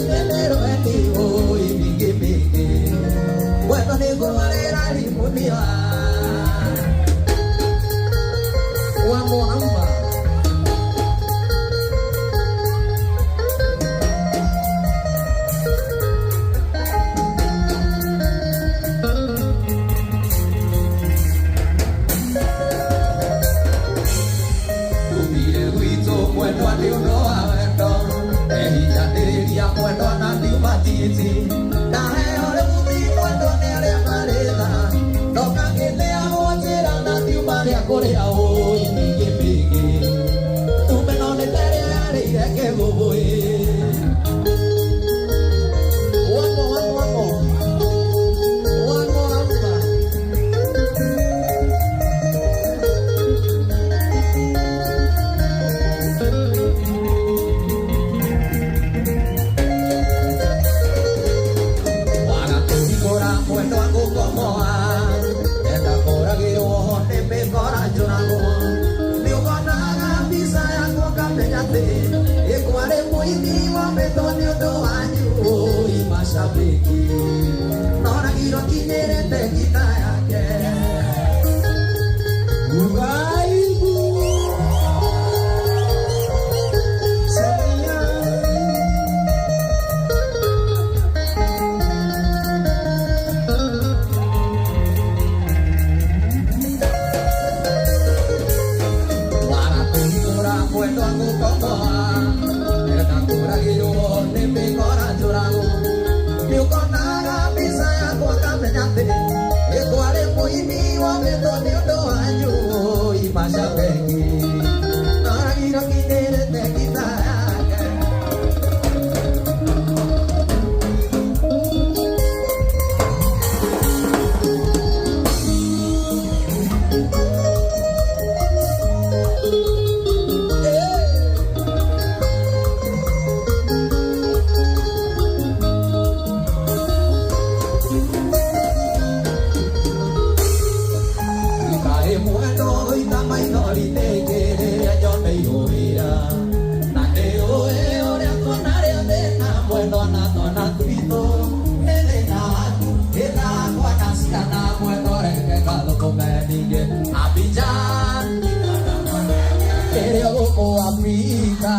Inyuĩ ũi mingĩ mingĩ mwendwa nĩ ngũrwarĩra rimunia wa Muhamba. Umire gwitũ mwendwa nĩ ũndũ wa wendo ehinyanĩrĩria mwendwa na ndiuma titi ndaheo rĩu mwendwa nĩ arĩa marĩ tha ndoka ngĩneagwo njĩra na ndiuma rĩa kũrĩa ũi mingĩ mingĩ tume no nĩ terĩa yarĩire kĩgũgũĩ. Wamo, wamo, wamo. Wamo, wamo. Waga kũhingũra mwendwa ngũkomoa enda kũragĩrwo nĩ mĩkora njũragwo nĩ ũkonaga mbica yakwa ũkamenya atĩ ĩkwarĩ mũini wambĩtwo nĩ ũndũ wanyu ũi macabĩki noragirwo kinyĩrĩte ngita yake. Uraibu Samia. Waga kũhingũra mwendwa ngũkomoa enda kũragĩrwo nĩ mĩkora njũragwo nĩ ũkonaga mbica yakwa ngamenya atĩ ĩkwarĩ mũini wambĩtwo nĩ ũndũ wanyu ũi macabeki noragirwo kinyĩrĩte ngita yake. Ikaĩ mwendo ita maithori nĩngĩrĩria nyoneirwo wĩra na nĩũĩ ũrĩa tuonarĩo thĩna mwendwa na twana twitũ nĩ thĩna waku thĩna wakwa na ciana mwendwa reke gathũkũme ningĩ Abidjan ĩrĩa gũkũ Afrika.